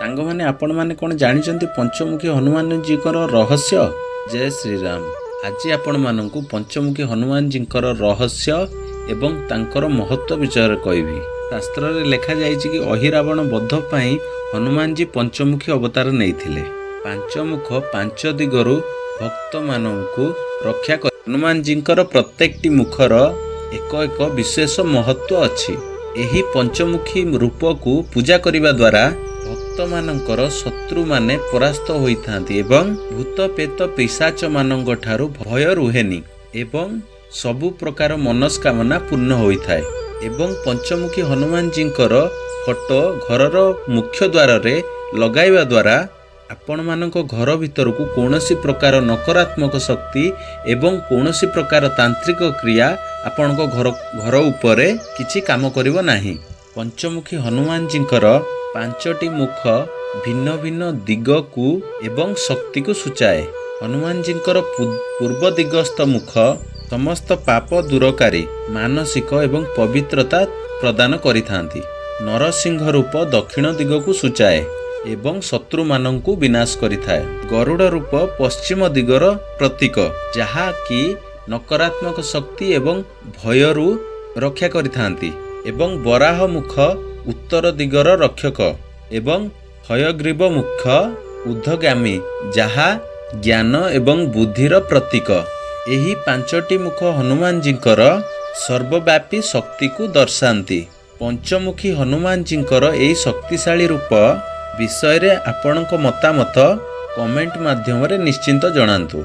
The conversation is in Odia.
ସାଙ୍ଗମାନେ, ଆପଣମାନେ କ'ଣ ଜାଣିଛନ୍ତି ପଞ୍ଚମୁଖୀ ହନୁମାନଜୀଙ୍କର ରହସ୍ୟ? ଜୟ ଶ୍ରୀରାମ। ଆଜି ଆପଣମାନଙ୍କୁ ପଞ୍ଚମୁଖୀ ହନୁମାନଜୀଙ୍କର ରହସ୍ୟ ଏବଂ ତାଙ୍କର ମହତ୍ତ୍ୱ ବିଷୟରେ କହିବି। ଶାସ୍ତ୍ରରେ ଲେଖାଯାଇଛି କି ଅହିରାବଣ ବଧ ପାଇଁ ହନୁମାନଜୀ ପଞ୍ଚମୁଖୀ ଅବତାର ନେଇଥିଲେ। ପାଞ୍ଚ ମୁଖ ପାଞ୍ଚ ଦିଗରୁ ଭକ୍ତମାନଙ୍କୁ ରକ୍ଷା କରି। ହନୁମାନଜୀଙ୍କର ପ୍ରତ୍ୟେକଟି ମୁଖର ଏକ ଏକ ବିଶେଷ ମହତ୍ତ୍ୱ ଅଛି। ଏହି ପଞ୍ଚମୁଖୀ ରୂପକୁ ପୂଜା କରିବା ଦ୍ୱାରା ଭକ୍ତମାନଙ୍କର ଶତ୍ରୁମାନେ ପରାସ୍ତ ହୋଇଥାନ୍ତି ଏବଂ ଭୂତ, ପ୍ରେତ, ପିଶାଚମାନଙ୍କ ଠାରୁ ଭୟ ରୁହେନି ଏବଂ ସବୁ ପ୍ରକାର ମନସ୍କାମନା ପୂର୍ଣ୍ଣ ହୋଇଥାଏ। ଏବଂ ପଞ୍ଚମୁଖୀ ହନୁମାନଜୀଙ୍କର ଫଟୋ ଘରର ମୁଖ୍ୟ ଦ୍ୱାରରେ ଲଗାଇବା ଦ୍ୱାରା ଆପଣମାନଙ୍କ ଘର ଭିତରକୁ କୌଣସି ପ୍ରକାର ନକାରାତ୍ମକ ଶକ୍ତି ଏବଂ କୌଣସି ପ୍ରକାର ତାନ୍ତ୍ରିକ କ୍ରିୟା ଆପଣଙ୍କ ଘର ଉପରେ କିଛି କାମ କରିବ ନାହିଁ। ପଞ୍ଚମୁଖୀ ହନୁମାନଜୀଙ୍କର ପାଞ୍ଚଟି ମୁଖ ଭିନ୍ନ ଭିନ୍ନ ଦିଗକୁ ଏବଂ ଶକ୍ତିକୁ ସୂଚାଏ। ହନୁମାନଜୀଙ୍କର ପୂର୍ବ ଦିଗସ୍ଥ ମୁଖ ସମସ୍ତ ପାପ ଦୂରକାରୀ, ମାନସିକ ଏବଂ ପବିତ୍ରତା ପ୍ରଦାନ କରିଥାନ୍ତି। ନରସିଂହ ରୂପ ଦକ୍ଷିଣ ଦିଗକୁ ସୂଚାଏ ଏବଂ ଶତ୍ରୁମାନଙ୍କୁ ବିନାଶ କରିଥାଏ। ଗରୁଡ଼ ରୂପ ପଶ୍ଚିମ ଦିଗର ପ୍ରତୀକ, ଯାହାକି ନକାରାତ୍ମକ ଶକ୍ତି ଏବଂ ଭୟରୁ ରକ୍ଷା କରିଥାନ୍ତି ଏବଂ ବରାହ ମୁଖ ଉତ୍ତର ଦିଗର ରକ୍ଷକ ଏବଂ ହୟଗ୍ରୀବ ମୁଖ ଉର୍ଦ୍ଧ୍ୱଗାମୀ, ଯାହା ଜ୍ଞାନ ଏବଂ ବୁଦ୍ଧିର ପ୍ରତୀକ। ଏହି ପାଞ୍ଚଟି ମୁଖ ହନୁମାନଜୀଙ୍କର ସର୍ବବ୍ୟାପୀ ଶକ୍ତିକୁ ଦର୍ଶାନ୍ତି। ପଞ୍ଚମୁଖୀ ହନୁମାନଜୀଙ୍କର ଏହି ଶକ୍ତିଶାଳୀ ରୂପ ବିଷୟରେ ଆପଣଙ୍କ ମତାମତ କମେଣ୍ଟ ମାଧ୍ୟମରେ ନିଶ୍ଚିତ ଜଣାନ୍ତୁ।